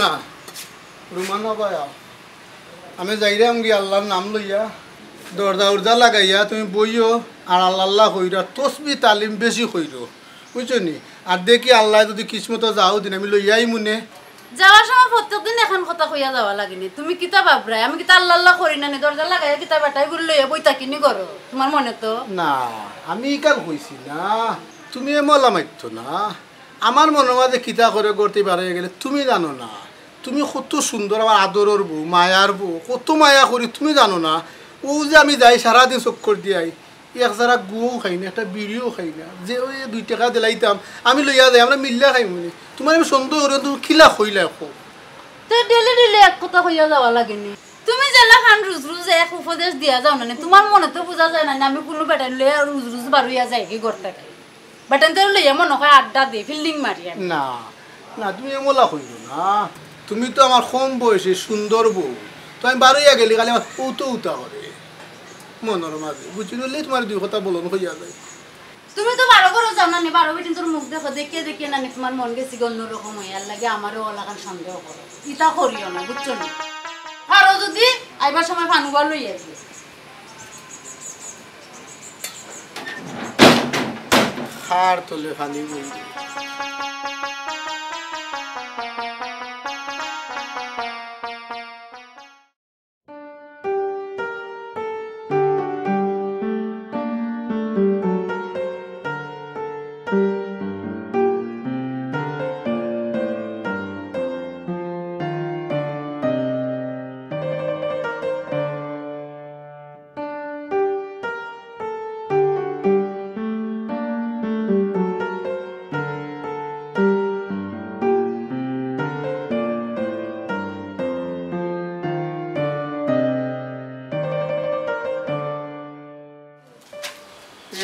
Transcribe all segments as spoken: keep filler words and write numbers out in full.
না, রুমানা ভাই, আও। আমি যাইরাম গি আল্লার নাম লইয়া, দরজা উরজা লাগাইয়া তুমি বইও, আর আল্লাহ আল্লাহ কইরা, তসবি তালিম বেশি কইরো, বুঝছো নি? আর দেখি আল্লায় যুদি কিসমতো যাও দিন, আমি লইয়া আইমুনে। যাওয়ার সময় প্রত্যেক দিন এখান কথা কইয়া যাওয়া লাগেনি। তুমি কিতা ভাবরায়? আমি কিতা আল্লাহ আল্লাহ করি না নি? দরজা লাগাইয়া কিতা বেটাইনগুরে লইয়া বই থাকিনি ঘরো? তুমার মনে তো। না, আমি ইখান কইছি না। তুমি এ মলা মাতিও না। আমার মনর মাঝে কিতা করে গর্তি বারইয়া গেলে তুমি জানো না। তুমি কত সুন্দর, আমার আদরর বউ, মায়ার বউ, কত মায়া করি তুমি জানো না। অউ যে আমি যাই সারাদিন চক্কর দিয়াই, এক জারা গুও খাই না, একটা বিড়িও খাই না, যে অউ দুই টেকা দিলাইতাম আমি লইয়া যাই, আমরা মিল্লা খাইমুনে। তুমার আমি সন্দেহ করি, তুমি কিলা কইলা কও? তে ডেইলি ডেইলি এক কথা কইয়া যাওয়া লাগেনি। তুমি যেলাখান রুজ রুজ এক উপদেশ দিয়া যাও না নি, তুমার মনে তো বুঝা যায় না নি, আমি কুনু বেটাইন লইয়া রুজ রুজ বারইয়া যাই গি ঘর থাকি। বেটাইনতরে লইয়া মনে অয় আড্ডা দেই, ফিল্ডিং মারি আমি। না, না, তুমি এ মলা কইরো না। তুমি তো আমার কম বয়সী সুন্দর বউ, তো আমি বারইয়া গেলে খালি আমার উতা উতা করে মনর মাঝে, বুঝছো নি? তুমার দুই কথা বলন কইয়া যাই। তুমি তো বারো ঘরো যাও না নি, বারো বেটিনতর মুখ দেখো, দেখিয়া দেখিয়া না নি তুমার মন গেছে গি অন্যরকম অইয়া, এরলাগি আমারেও অলাখান সন্দেহ করো। ইতা করিও না, বুঝছো নি? পারো যুদি আইবার সময় ফানুবা লইয়া আইও। খার তলে ফানি বই।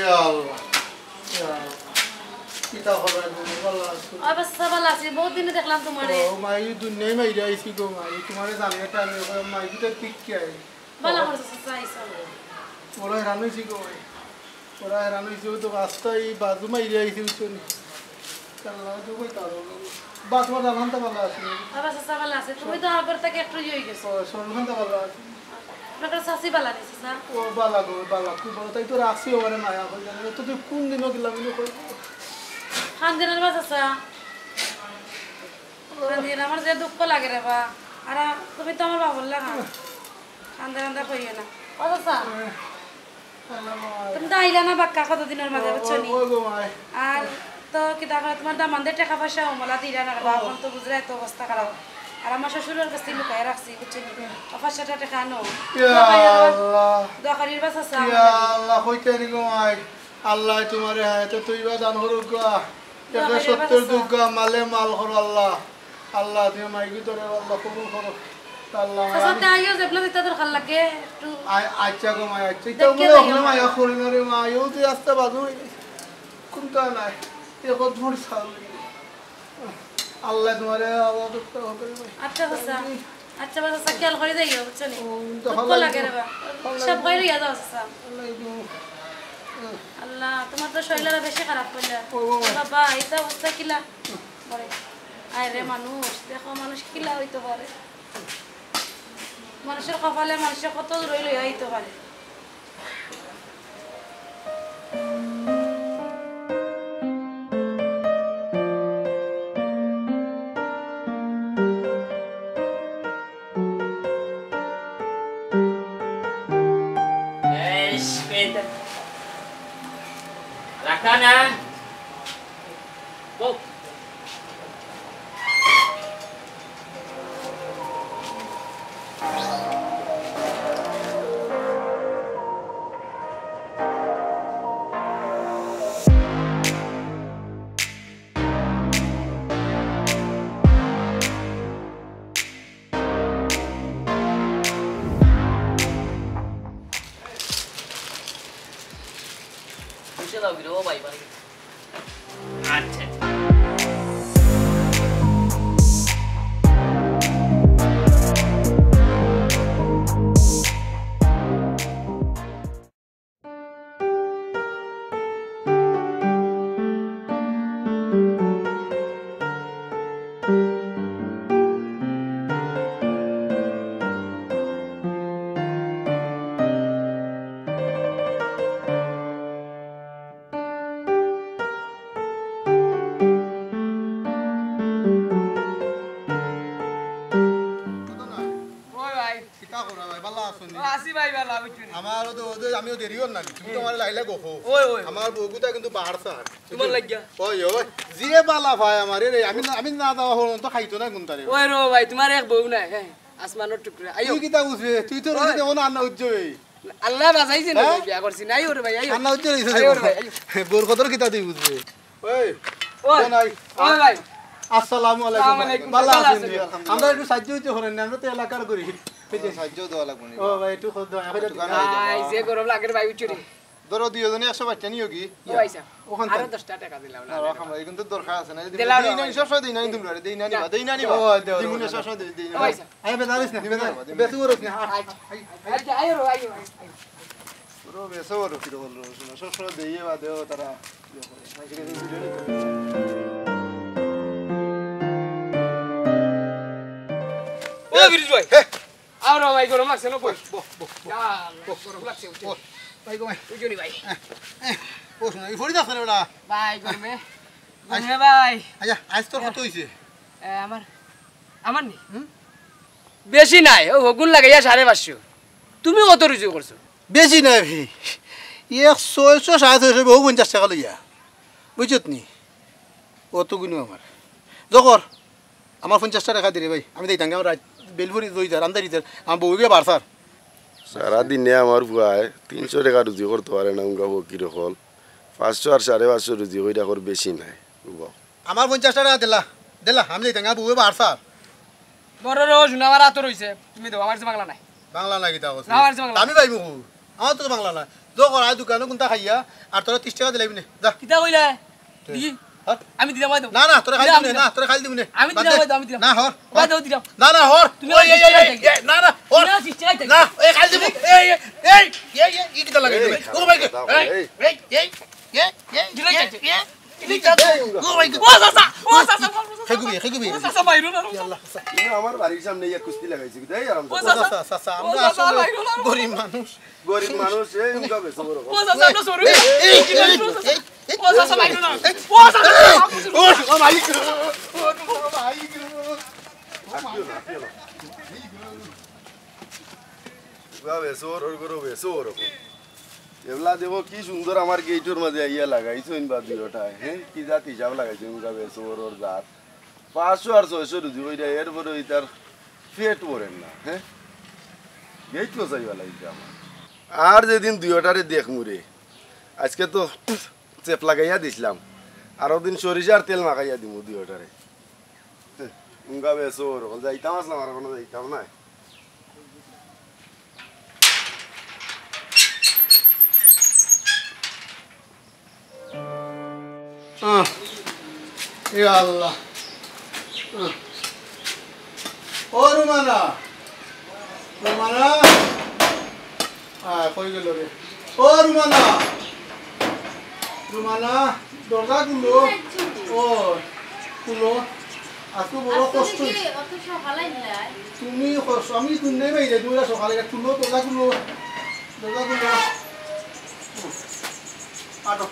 ইয়া আল্লাহ, ইয়া আল্লাহ। কিতা খবর গো, ভালা আছো? অয় বাচ্চা, ভালা আছি। বউত দিনে দেখলাম তুমারে। ও মাই, দুনিয়াত মাইরা আইছি গো মাই। তুমারে জানি না, আমি কই, মাই, কিতা ঠিক কি আই? ভালা করছো চাচা, আইছো। বড় হেরান অইছি গো মাই। বড় হেরান অইছি, অউ তো রাস্তায় এই বাজু মাইরা আইছি, বুঝছো নি? আল্লাহ, তো কই তার হলো। বা, তুমার জান খান্তা ভালা আছে নি? বাবা, চাচা ভালা আছে। তুমি তো আগর থাকি একটু ইয়ে অই গেছো। ও, সরল খান্তা ভালা আছে। আপনার চাচি ভালা নি, চাচা? ও, ভালা গো, ভালা, খুব ভালা। তাই তো রাখছি ওরে মায়া করি জানো। তো তুই কোন দিনও গেলাম, ইনো কই? খান দিনের বা, চাচা। খান দিন, আমার যে দুঃখ লাগে রে বা। আর আ-, তুমি তো আমার বাবার লাগা। খান্দা খান্দা কইও না। ও চাচা, তুমি তো আইলা না বাক্কা কতদিনর মাঝে, বুঝছো নি? ও গো মাই। আর তো কিতা কয়, তুমার দামান্দে টেকা পয়সা অমলা দিরা না রে বা, অখন তো বুঝরায় তো অবস্থা খারাপ। আর আমার শ্বশুরর গেছ থাকি লুকাইয়া রাখছি, বুঝছো নি? ও পাঁচশো টেকা আনো। ইয়া আল্লাহ। দোয়া করির বা চাচা, ইয়া আল্লাহ, কইতায় নি গো মাই। আল্লায় তুমারে হায়াতে তৈবা দান করুক গো। একে সত্তর দুগা মালে মাল করো আল্লাহ। আল্লাহ, তুমি মাইগি ধরে আল্লাহ কবুল করো। আল্লাহ, চাচা, আমি তে আইও, যেবলা দিতা দরকার লাগে, একটু আ-, আচ্ছা গো মাই, আচ্ছা। ইতা দেখিয়া বলে যাইও ওখানে না। মায়া করি না রে মা, এও তো আস্তা বাজু অই গেছে। কুন্তা নাই, এ কত বড় সাল। আল্লাহ তুমারে আল্লাহ করতে হবে রে ভাই। আচ্ছা, চাচা। আচ্ছা, বাবা, চাচা, খেয়াল করি যাইও, বুঝছো নি? ও, তো দুঃখ ভালো লাগে লাগবে। রে বা। ভালো সব লাগবে। কই লইয়া যাও, চাচা। ভালো লাগবে। আল্লাহ, তুমার তো শরীর আরো বেশি খারাপ অইলো। ও, বাবা। বাবা, ইতা অবস্থা কিলা? বলে, আয় রে মানুষ, দেখো মানুষ কিলা অইতো পারে। মানুষর কপালে মানুষে কত দূর লইয়া আইতো পারে। এই, এই, রাখা না। বউ। আচ্ছা। কিতা করো ভাই, ভালা আছো নি? ও, আছি ভাই, ভালা, বুঝছো নি? আমার তো, ও তো, আমিও দেরি অর না নি। তুমি তো আমার লাইলা গো। ওই, ওই। আমার বউগুতা কিন্তু বাড়ছার। তোমার লাগিয়া? ওই, ওই। জিয়ে ভালা পায় আমারে রে, আমি না, আমি না দেওয়া হলো তো খাইতো না কোনটারে। ওই রে ভাই, তোমার এক বউ নাই, হ্যাঁ, আসমানর টুকরা। আইও। তুই কিতা বুঝবে? তুই তো ওই। রোজে দেবো না, আন্না উজ্জ্বল। আল্লায় বাচাইছে না, হ্যাঁ? বিয়া করছি। আইও রে ভাই, আইও। আন্না উজ্জ্বল হইছে আইও রে ভাই, আইও। বউর কদর কিতা তুই বুঝবে? ওই, ওই, কোন আই? ওই ভাই। আসসালামু আলাইকুম। আসসালামু আলাইকুম। ভালা আছেন? ভালা আছেন? আমরা একটু সাহায্য হইতে পারেন না, আমরা তো এলাকার করি। এই যে সাহায্য দেওয়া লাগবো নি। ও ভাই, একটু খোঁজ দেওয়া, এখন একটু একটু গান হয়ে যাবে। ভাই, যে গরম লাগে রে ভাই, উঠে রে। ধরো দুইজনে একশো বাইচ্চা নিও কি? ও ভাই সাহেব, ওখান আরো থেকে। দশ টেকা দিলাম না। না, রাখো, এই কিন্তু দরকার আছে না। এই যে দিলাম দেই না, ভাই। সবসময় দেই না, এই তোমরা দেই না, নিবা, দেই না, নিবা। ও, দেও, দেও, দিমুনে দেও। সবসময় দেই, দেই না। ও ভাই সাহেব। আরে বেজার হইস না, বেজার। বেশি বড় হইস না। আচ্ছা, আচ্ছা, আইও রে, আইও, আইও। পুরো বেশি বড় কি বললো, শোনো, সবসময় দেই, এবার দেও তারা। ও, বিরিজ ভাই। হে। আরো ভাই, গরম লাগছে না? বস, বস, বস, বস। ইয়া আল্লাহ, গরম লাগছে, উঠে। বস। ভাই, ঘুমাই। উঠে নি ভাই। এ, এ, বস না, এই ফড়ি যাচ্ছে না বেটা। ভাই, গরমে। আইস। গরমে ভাই। আচ্ছা, আইস তোর কত হইছে? এ, আমার, আমার নি? হুম? বেশি নাই, ও হগুন লাগাইয়া সাড়ে পাঁচশো। তুমি কত রুজি করছো? বেশি নাই ভাই। এক ছয়শো, সাড়ে ছয়শো, বহু পঞ্চাশ টেকা লইয়া। বুঝছত নি? অত গুণ আমার। যখন আমার পঞ্চাশটা টেকা দিরে ভাই, আমি দিতাম, আমার রাত বেলফুরি রই যার, আন্দারি যার, আমার বউ গিয়ে বাড়ছার। সারাদিনে আমার বুয়ায় তিনশো টেকা রুজি করতে পারে না, উঙ্গা ফকির অকল। পাঁচশো আর সাড়ে পাঁচশো রুজি কইরা কর, বেশি নাই, বুয়া। আমার পঞ্চাশটা টেকা দিলা, দিলা, আমি দিতাম, আমার বউ বাড়ছার। বড় রোজ, আমার আতো রইছে, তুমি দেও, আমার যে বাংলা নাই। বাংলা নাই কিতা কইছে? না, আমার যে বাংলা আমি নাই। পাইমু কই? আমার তো বাংলা না। যখন আয় দোকানো কোনটা খাইয়া, আর তোরা তিরিশ টেকা দিলাইবি নে। যা। কিতা কইলে? তুই। দি। হর। আমি দিতাম, আয় দেও। না, না, তোরা খাই দিতাম, দিবি নে, দিতাম। না, তোরা খাই দিবি নে। আমি বাদ দিতাম, দে। আয় দেও, আমি দিতাম। না, হর। বাদ দেও, দিতাম। না, না, হর। তুমি ওই, আমার এই, এই, বিশ টেকা এই, দিতাম। এই, না, না, হর। তুমি আমার বিশ টেকা দিতাম। না, এই খাই দিবি। এই, এই, এই, এই, এই, এই, কিতা লাগাই দিবি? এই, ও ভাই, দাও, এই, এই। এই, এই, এই, এই, দিলে এই, চাইছে। এই। ও ভাই, ও চাচা, ও চাচা, ও চাচা। খেগুবি, খেগুবি। ও চাচা, বাইরো না, ও চাচা। ইয়াল্লা, চাচা। তুমি আমার বাড়ির সামনে ইয়া কুস্তি লাগাইছি, কিতা এই আরাম ও চাচা, চাচা, চাচা, আমরা ও চাচা, আসলে বাইরো না। গরিব মানুষ। গরিব মানুষ, এই উনকা বেশি বড় ও কথা। চাচা, আমরা সরু। এই, এই, এই, এই, এই, ও চাচা, বাইরো না। ও চাচা, ও, ও ভাই। ও ভাই। আপিও না, আপিও না। উগা বেসর, ওর গরু বেসর। এবলা দেখো কি সুন্দর আমার গেইটর মাঝে আইয়া লাগাইছইন বা দুইওটায়, হ্যাঁ? কি জাত হিসাব লাগাইছইন উগা বেসর, ওর জাত। পাঁচশো আর ছয়শো রুজি কইরা, এরপরে ওই তার পেট ভরের না, হ্যাঁ? গেইট কষাইবা লাগছে আমার। আর যেদিন দুইওটারে দেখমু রে, আজকে তো চেপ লাগাইয়া দিছলাম, আরো দিন সরিষার তেল মাখাইয়া দিমু দুইওটারে। উঙ্গা বেসর, অকল যাইতাম আছলাম, আর অখনো যাইতাম নায়। আহ, ইয়া আল্লাহ। আহ। ও রুমানা, রুমানা। আয়, কই গেল রে? ও রুমানা, রুমানা, দরজা খুলো। ও, খুলো। আজকে বড় আজকে কষ্ট দেখি হইছে। অত সকালে নিলাই। তুমি কষ্ট, আমি ঘুম নাই ভাই রে, তুমি সকালে খুলো, দরজা খুলো। দরজা খুলো। আটো।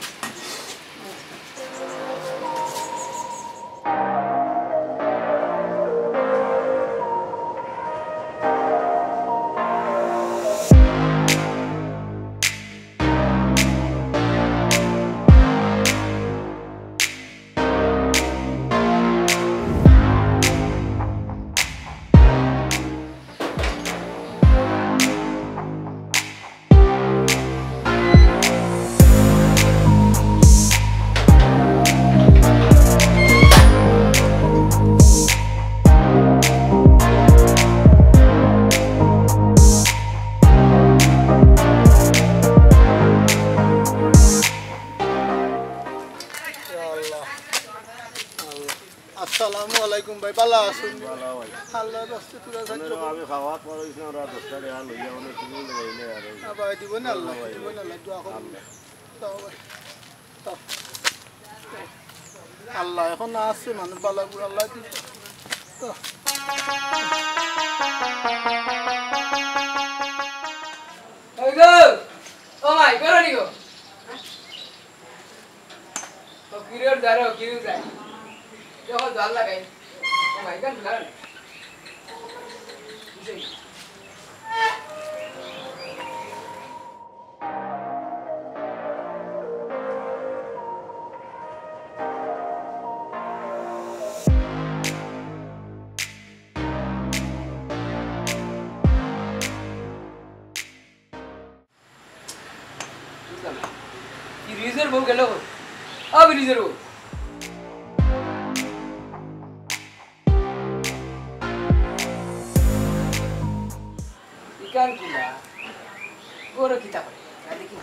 আসসালামু আলাইকুম ভাই, ভালা আছইন? ভালা ভাই। আল্লাহর রাস্তে তোরা সাহায্য করো। আমি খাওয়া পড়াইছি না, রাত দশটা রেহা লইয়া অনেক কিছু লইলে আর এই না ভাই, দিব না আল্লাহ, ভাই। দিব না আল্লাহ, দোয়া করো। আল্লাহ। দাও ভাই। দাও। আল্লাহ, এখন আছে মানুষ ভালা করে আল্লাহ দিবে। দাও। ওই গো, ও মাই, করো নি গো? ও কিরোর দ্বারা, ও কিরোর যায়। দেখো, জল লাগাই। ও মাই, গান লাগাই। ফিরোজর বউ গেল কই? ও ফিরোজর বউ। ইখান কিলা? গরো কিতা করে? না দেখি।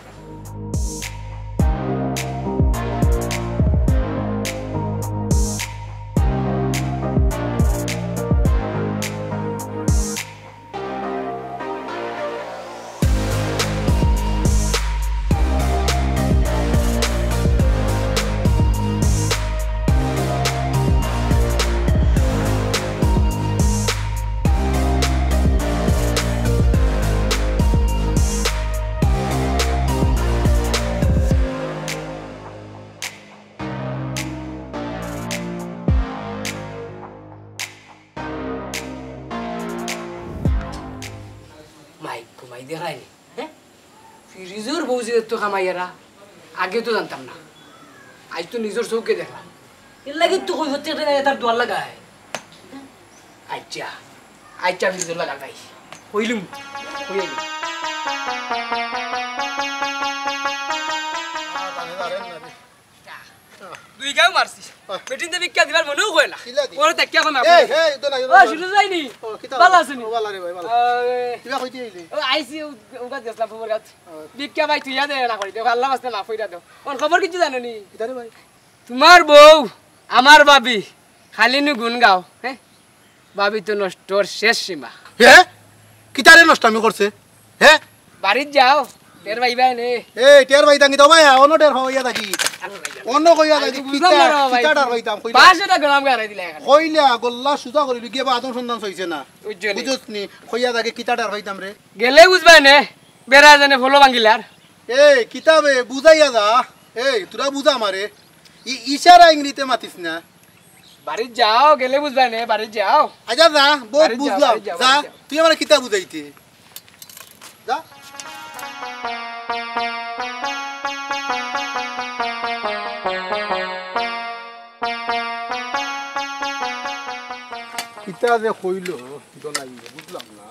মাইক ঘুমাই দেখায়নি, হ্যাঁ? ফিরোজর বউ যে তো কামাইয়ারা, আগে তো জানতাম না, আইজ তো নিজর চউখে দেখলাম। এর লাগি তো কই হচ্ছে একটা তার দুয়ার লাগায়। আচ্ছা, আচ্ছা, ফিরোজর লাগা গাইস। কইলুম, কই আইলুম। দুই গাও মারছি। বেটিনতে ভিক্ষা দিবার মনেও কয় না। কিলা দি? ওরে দেখিয়া কয় না। এই, এই, তো না, ও, শুরু যায়নি? ও, কিতা ভালা আছনি? ও, ভালা রে ভাই, ভালা। আরে। কিবা কইতে আইলি? ও, আইছি, উ-, উগাত গেছলাম, ফুবর গাছ। ও। ভিক্ষা ভাই, তুই দে না করি, দেখো, আল্লাহ বাস্তে মাফ কইরা দেও। ওর খবর কিছু জানো নি? কিতা রে ভাই? তোমার বউ, আমার ভাবি, খালি নু গুণ গাও, হ্যাঁ? ভাবি তো নষ্টর শেষ সীমা। হে? কিতারে নষ্ট আমি করছে? হে? বাড়িত যাও, টের পাইবায় নে। এই, টের পাইতাম কিতা ভাই? অন্য টের পাইয়া থাকি। অন্য কইয়া থাকি, আরে, বুঝলাম কিতা, না রে ভাই। কিতা টের পাইতাম? কইলা। পাঁচশো টাকা গলাম গাড়াই দিলা এখন। কইলা, গল্লা সুজা করিলি, গিয়া বা আদম সন্ধান সইছে না। বুঝছো নি? বুঝছস নি? কইয়া থাকি, কিতা টের পাইতাম রে? গেলে বুঝবায় নে, বেড়া জানে ফলো ভাঙ্গিলার। এই, কিতা বে, বুঝাইয়া যা। এই, তোরা বুঝা আমারে। ই-, ইশারা ইঙ্গিতে মাতিস না। বাড়িত যাও, গেলে বুঝবায় নে, বাড়িত যাও। আচ্ছা, যা, বহুত বাড়িত যাও, বুঝলাম। বাড়িত যাও, যা, বাড়িত যাও। তুই আমারে কিতা বুঝাইতে? যা। কিতা যে কইলো, জনাই বুঝলাম না।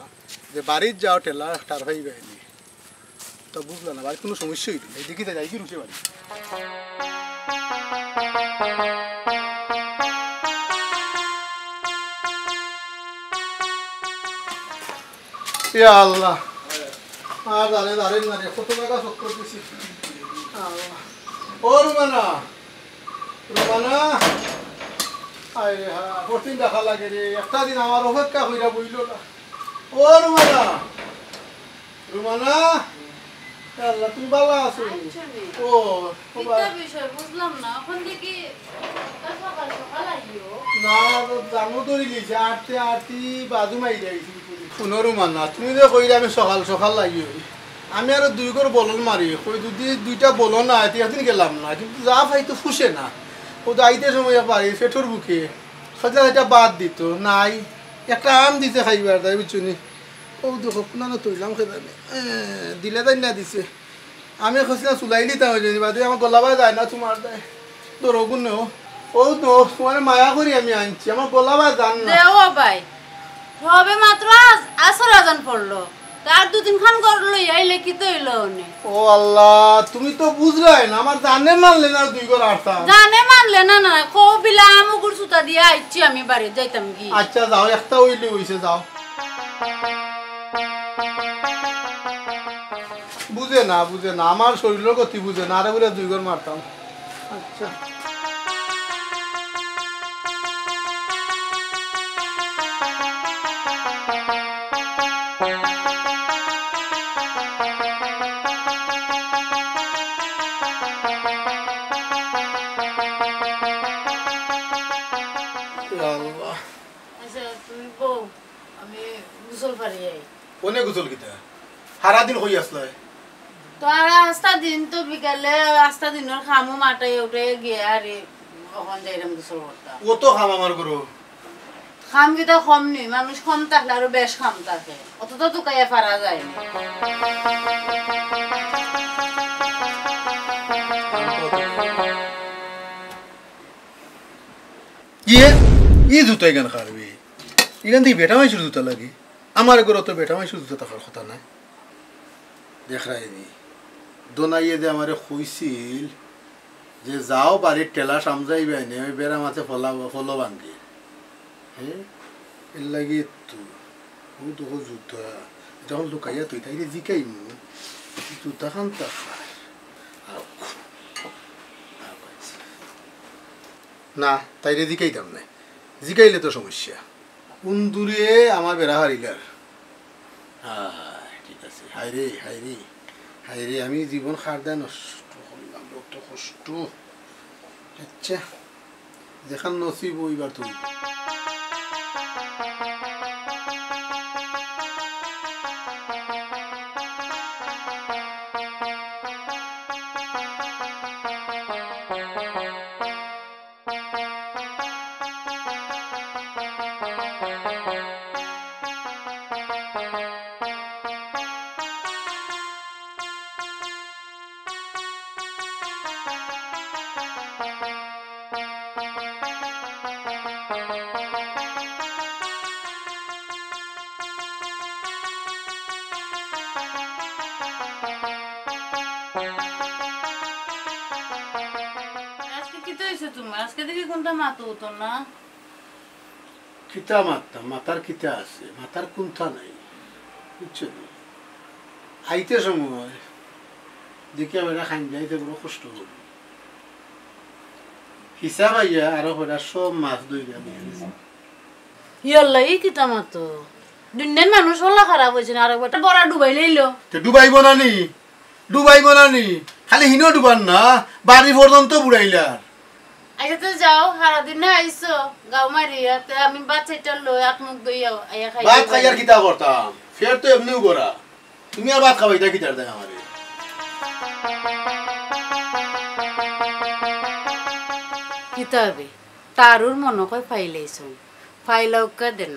যে বাড়িত যাও, টেলা টের পাইবায় নে। তো বুঝলাম না, বাড়িত কুনু সমস্যা অইতো না। এদিকে যাই, যাই কি রুশে বাড়ি। ইয়া আল্লাহ। আর জানে, জানে না রে, কত জাগা চক্কর দিছি। আল্লাহ। ও রুমানা, রুমানা। আয় রে হা, কঠিন দেখা লাগে রে। একটা দিন আমার অপেক্ষা কইরা বইলো না। ও রুমানা, রুমানা। এ আল্লাহ, তুমি ভালা আছো? আচ্ছা নি। ও, ও বা- কিতা বিষয় বুঝলাম না। অখন দেখি সকাল সকাল আইও। না, তো জামু ধরি লিছে, আটতে আটতে বাজু মারি আইছি। হুনো রুমানা, তুমি যে কইলে আমি সকাল সকাল আইও, আমি আরো দুই ঘর বলন মারি, কই যদি দুইটা বলন আয়, তে একদিন গেলাম না, কিন্তু যা পাই তো ফুষে না। ও তো আইতে সময় পারি, পেটর ভুকে, সজলা এটা বাদ দিত, নাই, একটা আম দিছে খাইবার তাই, বুঝছো নি? ও দেখো, কুনানো তৈলাম খেদানে, এ, দিলে তাই না দিছে। আমি কইছিলাম চুলাই নিতাম ওই জন্য, বাদে আমার গলা বায় যায় না তোমার দায়। ধরো গুণ নেও। ও তো তোমার মায়া করি আমি আনছি, আমার গলা বায় যান না। দেও ভাই, হবে মাত্র আজ-, আসর আজান পড়লো। তার দু তিন খান ঘর লই আইলে কি তো হইলো নে? ও আল্লাহ, তুমি তো বুঝলাই না, আমার জানে মানলে না দুই ঘর আটতা। জানে মানলে না, না, কও বিলা আমুগুর সুতা দিয়া আইছি আমি বাড়ি যাইতাম কি? আচ্ছা যাও, একটা হইলে হইছে, যাও। বুঝে না, বুঝে না, আমার শরীরের গতি বুঝে না, আরে বলে দুই ঘর মারতাম। আচ্ছা। ইয়া আল্লাহ। আচ্ছা, তুমি বউ, আমি গোসল পারি আই। কোনে গোসল কিতা? সারাদিন কই আসলে? তো আর আস্তা দিন তো বিকালে আস্তা দিনর কামও মাঠে উঠে গিয়া আরে অখন যাইরাম গোসল করতাম। ও তো কাম আমার করো। কাম কিতা কম নি, মানুষ কম থাকলে আরো বেশ কাম থাকে। অত তো তুকাইয়া পারা যায় না। ইয়ে, ই জুতা ইখান কার বে? ইখান দি বেটা মাইনষর জুতা লাগে। আমার ঘরো তো বেটা মাইনষর জুতা থাকার কথা নায়। দেখরায়নি। দোনাইয়ে যে আমারে কইছিল যে যাও বাড়ির ঠেলা সামজাইবায় নে, ওই বেড়া মাছে ফলা, ফলো ভাঙ্গে। হ্যাঁ? এর লাগি তো, ও তো যুদ্ধ, যখন লুকাইয়া তুই তাইরে জিকাইমু, তুই তো তখন তো খার। আও। আও, আচ্ছা। না, তাইরে জিকাইতাম না। জিকাইলে তো সমস্যা। উন্দুরে আমার বেড়া হারিলার। আহ, ঠিক আছে। হায় রে, হায় রে, হায় রে, আমি জীবন খার দেয় নষ্ট করলাম, কত কষ্ট। আচ্ছা, যেখান নসিব অইবার তো অইবো। আজকে কিতা অইছে তুমার? আজকে দেখি কুনতা মাতো উতো না। কিতা মাততাম? মাতার কিতা আছে? মাতার কুনতা নাই, বুঝছো নি? আইতে সময় দেখিয়া বেটা খাইন যাইতে বড় কষ্ট অইলো। হিসাব আইয়া আরো কয়টা সব মাছ ধরিয়া নিয়া গেছে। ইয়াল্লা, ই কিতা মাতো? দুনিয়ার মানুষ অলা খারাপ অইছে না, আরো বেটা বড়া ডুবাই লইলো। তে ডুবাইবো না নি? ডুবাইবো না নি? খালি হিনো ডুবাইন না, বাড়ি পর্যন্ত বুড়াইলার। আচ্ছা, তো যাও, সারাদিন না আইছো, গাও মারিয়া, তে আমি ভাত চাইরটা লই, আত মুখ ধইয়া আইয়া খাই। ভাত খাইয়ার কিতা করতাম? ফের তো এমনেউ গড়া। তুমি আর ভাত খাবাইতায় কিতার দায় আমারে? কিতা হবে? তারুর মনো কয় ফাইলাইছইন। ফাইলাউক্কা দেন।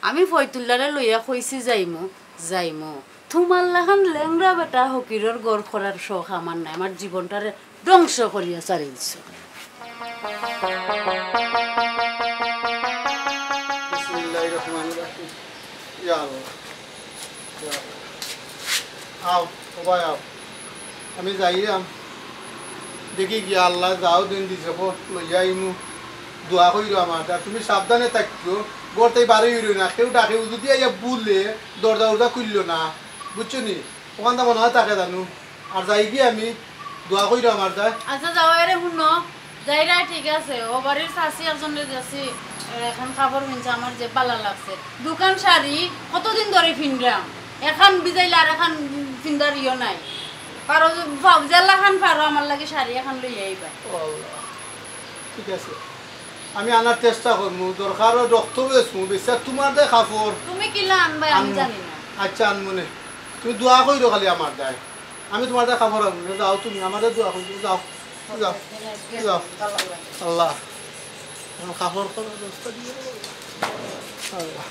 আমি ফয়তুল্লারে লইয়া কইছি যাইমু, যাইমু। তুমার লাখান লেংড়া বেটা হকিরর ঘর করার শখ আমার নাই। আমার জীবনটারে ধ্বংস করিয়া ছাড়ি দিছো। বিসমিল্লাহির রহমানির রহিম। ইয়া আল্লাহ। আও, ও ভাই, আও। আমি যাইরাম। দেখি গিয়া আল্লায় যাও দিন দিছে, কো লইয়া আইমু। দোয়া কইরো আমার। আর তুমি সাবধানে থাকিও। ঘর থাকি বারই অইরো না। কেউ ডাকে, যদি আইয়া বুলে, দরজা উরজা খুলিও না। বুঝছো নি? অখানতা মনো থাকে জানু। আর যাইগি আমি। দোয়া কইরো আমার দায়। আচ্ছা, যাও, এরে হুনো। যাইরায় ঠিক আছে, ও বাড়ির চাচি একজনরে দিছি, এ, এখান কাপড় কিনছে, আমার যে বালা লাগছে। দুখান শাড়ি কতদিন ধরি ফিনরাম, এখান ভিজাইলে আরেকখান ফিন্দার ইয়ো নাই। পারো যে, পাও, যেলাখান পারো আমার লাগি শাড়ি এখান লইয়া আইবা। ও আল্লাহ, ঠিক আছে, আমি আনার চেষ্টা করমু, দরকার অয় রক্ত বেচমু, বেচিয়া তুমার দায় কাপড় তুমি কিলা আনবায় আমি আনমু। জানি না। আচ্ছা, আনমুনে, তুমি দোয়া কইরো খালি আমার দায়। আমি তুমার দায় কাপড় আনমু, যাও তুমি, আমারে দোয়া কইরো, যাও, যাও, যাও। আল্লাহ, আমার কাপড় করার ব্যবস্থা দিও। আল্লাহ,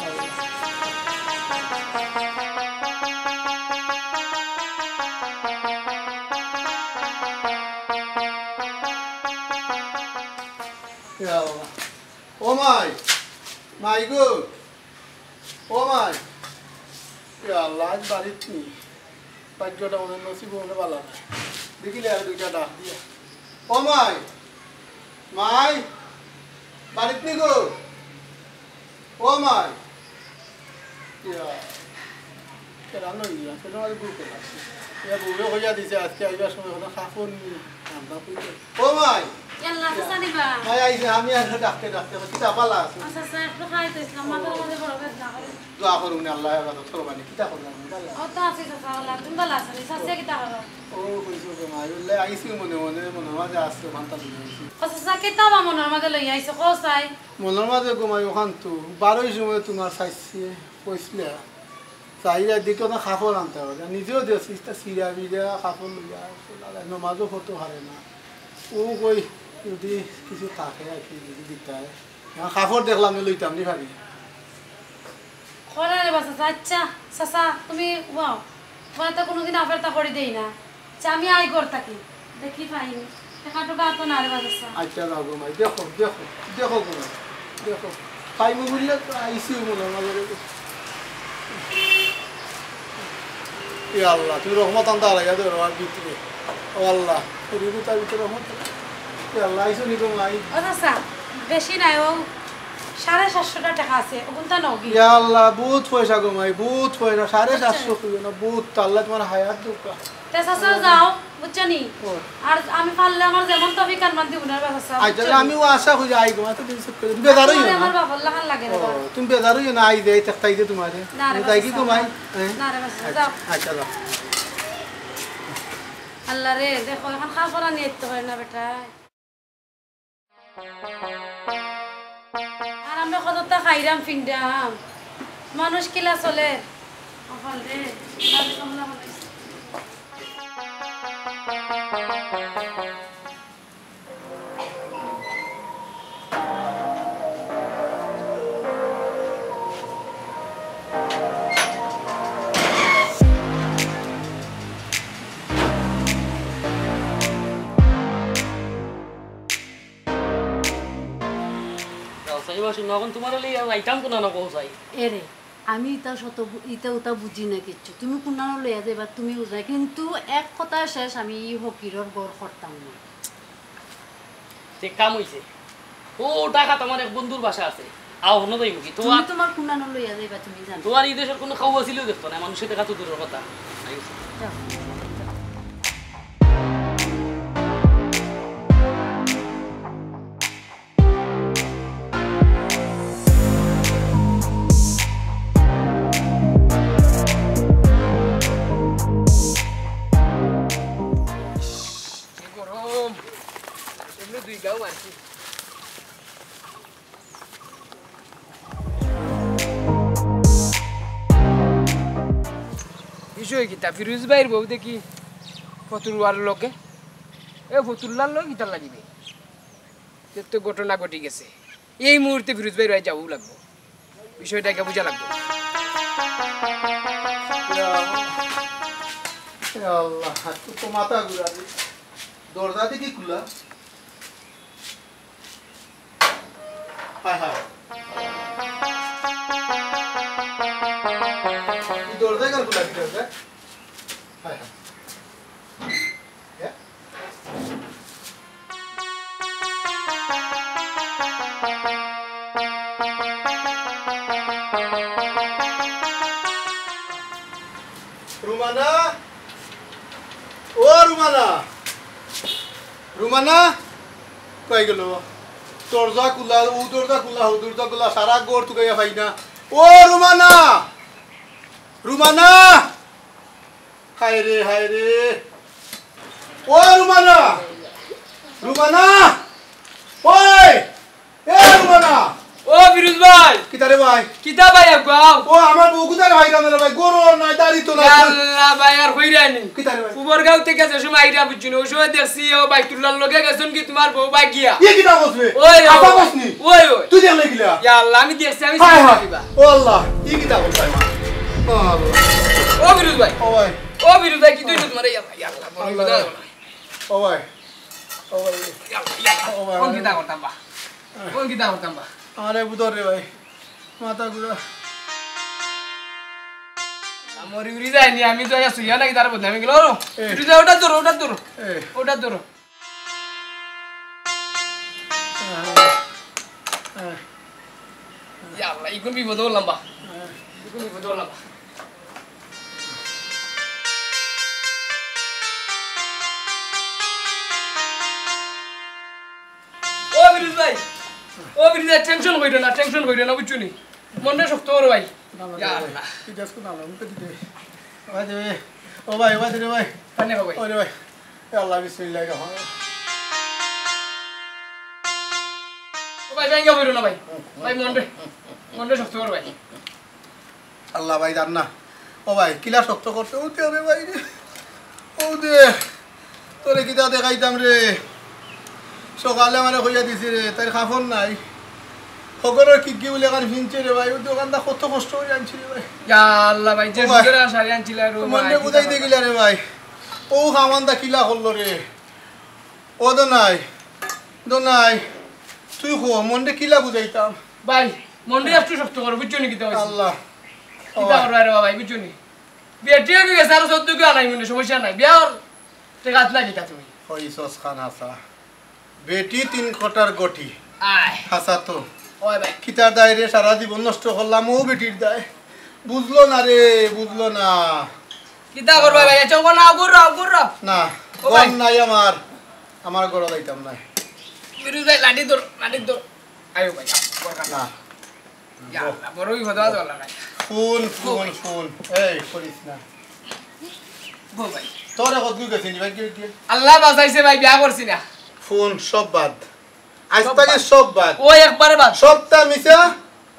আল্লাহ। ইয়া আল্লাহ। ও মাই, মাই গো, ও মাই, ইয়া আল্লাহ, আইজ বাড়িত নি। ভাগ্যটা মনে হয় নসিব মনে বালা না। দেখিলে আর দুইটা ডাক দিয়া। ও মাই, মাই, বাড়িত নি গো? ও মাই। ইয়া, কেন আনো ইয়া, কেন আর বুকে লাগছে? ইয়া, বউয়ে কইয়া দিছে আজকে আইবার সময় কোনো কাপড় নি, আমরা কই যাই? ও মাই! ইয়াল্লা, চাচা নিবা? মাই আইছে, আমি আর ডাকতে ডাকতে, কিতা বালা আছে? আচ্ছা, আচ্ছা, একটু খাইতে ইসলাম, মাথার মধ্যে বড় বেদনা করে। দোয়া করুন, আল্লাহ এবার তো করবানি, কিতা করলাম, বালা? ও তো আছি, চাচা, আল্লাহ, তুমি বালা আছো নি? চাচা কিতা করো? ও, কইছো তো মাই, বললে আইছি মনে মনে, মনে মাঝে আসছে, মানতা দিলে আইছি। ও চাচা, কিতা বা মনের মাঝে লইয়া আইছো, কও চাই? মনের মাঝে ঘুমাই ওখান তো, বারোই সময় তোমার চাইছি, কইছিলা। চাইরা দেখি ওখান কাপড় আনতে হবে, নিজেও দেখছি, তা সিরা বিরা কাপড় লইয়া আছে, দাদা নমাজও পড়তে পারে না। ও কই যদি কিছু থাকে আর কি, যদি দিতে হয়। এখন কাপড় দেখলাম, লইতাম নি ভাবি। খোলা রে বাস, আচ্ছা, চাচা, তুমি ওয়াও, তোমার তো কোনোদিন আফেরতা করি দেই না। আচ্ছা, আমি আই ঘর থাকি। দেখি পাইনি। দেখা তো গাতো না রে বাজার সাহেব। আচ্ছা, যাও গো মাই, দেখো, দেখো, দেখো গো মাই, দেখো। পাইমু বললে তো আইসিও মনে হয় আমাদের। ইয়া আল্লাহ, তুমি রহমত আনতা আলাইয়া দেও আমার ভিতরে। ও আল্লাহ, তুমি তার ভিতরে রহমত। ইয়া আল্লাহ, আইছো নি গো মাই? ও চাচা, বেশি নাই, ও সাড়ে সাতশোটা টেকা আছে, ওগুনতা নগি। ইয়া আল্লাহ, বহুত পয়সা গো মাই, বহুত পয়সা, সাড়ে সাতশো কইও না, বহুত। আল্লাহ তোমার হায়াত দরকার। তে চাচা যাও, বুঝছো নি? ও। আর আমি পারলে আমার যেমন তফিক আনবান দিমু না রে চাচা, আচ্ছা, বুঝছো নি? আমিও আশা করি আই গো, তুমি বেজার হইও না। আমার বাবার লাখান লাগে রে ও, বাবা। তুমি বেজার হইও না, আই দেই, থাকতাই যে তোমারে। না রে আমি তাই বাবা, কি গো মাই? হ্যাঁ? না রে বাবা, আচ্ছা, যাও। আচ্ছা, যাও। আল্লাহ রে, দেখো, এখন খাওয়া পড়া নিয়ে তো হয় না বেটা। আর আমরা কতটা খাইরাম ফিন্ডাম, মানুষ কিলা চলে। কপাল রে, আমি কমলা বানাইছি। যাও, চাই বসে, নগন তোমার হলে আর যাইতাম কোনা নগো চাই। এরে, আমি ইতা শত বু-, ইতা উতা বুঝি না কিচ্ছু। তুমি কুনানো লইয়া যাইবা, তুমি বুঝাই। কিন্তু এক কথা শেষ, আমি ই ফকিরর ঘর করতাম না। তে কাম অইছে। ও ঢাকাত আমার এক বন্ধুর বাসা আছে। আও, হনো যাইমু কি? তুমি তোমার তোমার কুনানো লইয়া যাইবা, তুমি জানো। তোমার ই দেশর কুনু খাওয়া ছিল দেখতো না, মানুষের দেখা তো দূরের কথা। যাও। কি গরম। এমনি দুই গাও আর কি। বিষয় কিতা? ফিরোজ ভাইর বউ দেখি ফতুল্লার লগে। এ ফতুল্লার লগে কিতা লাগিবে? এ তো ঘটনা ঘটি গেছে। এই মুহূর্তে ফিরোজ ভাইর বাড়ি যাওয়া লাগবো। বিষয়টাকে বুঝা লাগবো। ইয়া আল্লাহ, আজকে তো মাথা ঘুরাবে। দরজা দেখি খোলা। হায় হায়। এই দরজা কেন খোলা? কি দরজা? হায় হায়। হ্যাঁ? রুমানা, ও রুমানা, রুমানা, কই গেল? দরজা খোলা, ও দরজা খোলা, ও দরজা খোলা, সারা ঘর তুকাইয়া পাই না। ও রুমানা, রুমানা, হায় রে, হায় রে। ও রুমানা! রুমানা! ওই! এ রুমানা! ও ফিরোজ ভাই! কিতা রে ভাই? কিতা ভাই আগুয়াও? ও আমার বউ কোথায় ভাই, রান্না ভাই? গরু নাই, দাড়ি তো নাই। আল্লাহ ভাই, আর কইরানি। কিতা রে ভাই? উবরগাঁও থেকে যে সময় আইরা বুঝছি না, ওই সময় দেখছি ও বাইতুল্লাহর লগে গেছেন কি তোমার বউ ভাগিয়া। ইয়ে কিতা বলছে? ওই, ওই, আপা ওই। বসনি? ওই, ওই। তুই দেখলে কিলা? ইয়া আল্লাহ, আমি দেখছি, আমি হায়, হায়। ও আল্লাহ, ই কিতা করতাম? ও আল্লাহ। ও ফিরোজ ভাই। ও ভাই। ও ফিরোজ ভাই, কিতা অইছে তোমার? ইয়া আল্লাহ, ইয়া আল্লাহ, বড় আল্লাহ। বিপদ। ও ভাই। ও ভাই। ইয়া আল্লাহ, ইয়া আল্লাহ। ও ভাই। কোন কিতা করতাম বা? কোন কিতা করতাম বা? আরে বুঝো রে ভাই। মাথা ঘুরা। মরি উড়ি যায়নি, আমি তো আইয়া শুইয়া নাকি তার বদনামি গেল। এ। ফিরোজ ভাই, ওটা ধরো, ওটা ধরো। এ। ওটা ধরো। ইয়া আল্লাহ, ইগুন বিপদ অইলাম বা। ইগুন বিপদ অইলাম বা। ও ফিরোজ ভাই, ও ফিরোজ ভাই, tension করিও না, tension করিও না, বুঝছো নি? মনটা শক্ত করো ভাই। না, না, ইয়া না, আল্লাহ। তুই যাস কোন আল্লাহ? মুখে দিতে। ওই দে, ও ভাই, ওই দে রে ভাই। পানি খাও ভাই। ওই রে ভাই। এ আল্লাহ, বিসমিল্লাহির রহমানির রহিম। ও ভাই, ভাঙ্গা বইলো না ভাই। ভাই, মনটা, মনটা শক্ত করো ভাই। আল্লাহ ভাই, জান না। ও ভাই, কিলা শক্ত করছে। ও দে রে ভাই রে। ও দে। তোরে কিতা দেখাইতাম রে। সকালে আমারে কইয়া দিছে রে, তাইর কাপড় নাই। হগরর কিগি বুলে কান ফিনছে রে ভাই। ও দোকানটা কত কষ্ট করি আনছি রে ভাই। ইয়া আল্লাহ ভাই, যে ও ভাই। সুন্দর শাড়ি আনছিলা রে ও ভাই, মনরে কিতা বুঝাই করবা? দে কিলা রে ভাই। ও কামানদা কিলা করলো রে। ও দে নাই। দে নাই। তুই কো, মনরে কিলা বুঝাইতাম। ভাই, মনরে একটু শক্ত করো, বুঝছো নি কিতা অইছে? আল্লাহ। কিতা করো রে বাবা, বুঝছো নি? বেটি অইগেছে, আরো চৌদ্দ কিলো আনাইমুনে, সমস্যা নাই। বিয়ার টেকাত না কিতা তুমি? কইছস খান হাছা। বেটি তিন কটার গটি। আয়। হাছা তো। ওই ভাই। কিতার দায় রে, সারা জীবন নষ্ট করলাম অউ বেটির দায়। বুঝলো না রে, বুঝলো না। কিতা করবা ভাই? আচ্ছা, ও না, ঘুর রাও, ঘুর রাও। না, ও ভাই। ঘর নাই আমার। আমার ঘরো যাইতাম না। ফিরোজ ভাই, লাঠি ধর, লাঠি ধর। আয়ো ভাই, বরকত। না। ইয়া আল্লাহ, বড় বিপদ আছে আল্লাহ ভাই। Phone, phone, phone. এই, করিস না। বউ ভাই। তোরে কত দূর গেছিনি ভাই, কি, কি? আল্লাহ বাঁচাইছে ভাই, বিয়া করছি না। ফোন সব বাদ। আজ সব থাকি বাদ। সব বাদ। ও একবারে বাদ। সবটা মিছা,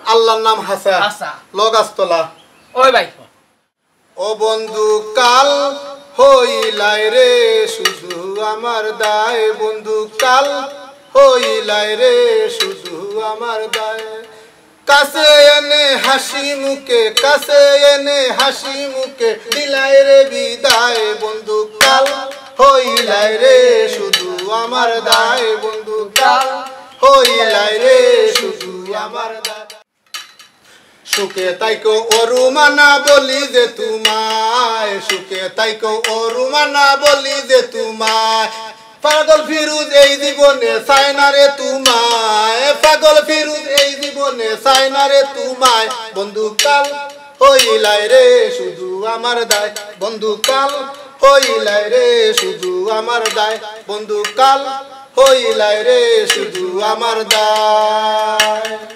আল্লাহর নাম হাছা। হাছা। লগ আস্তলা। ওই ভাই। ও বন্ধু কাল হইলায় রে শুধু আমার দায়, বন্ধু কাল হইলায় রে শুধু আমার দায়। কাছে এনে হাসি মুখে, কাছে এনে হাসি মুখে দিলায় রে বিদায়, বন্ধু কাল হইলায় রে শুধু আমার দায়, বন্ধু কাল হইলায় রে শুধু আমার দায়। সুখে তাইকো অরুমানা বলি যে তোমায়, সুখে তাইকো অরুমানা বলি যে তোমায়। পাগল ফিরোজ এই জীবনে চায় না রে তোমায়, পাগল ফিরোজ এই জীবনে চায় না রে তোমায়। বন্ধু কাল হইলায় রে শুধু আমার দায়, বন্ধু কাল হইলায় রে শুধু আমার দায়, বন্ধু কাল হইলায় রে শুধু আমার দায়।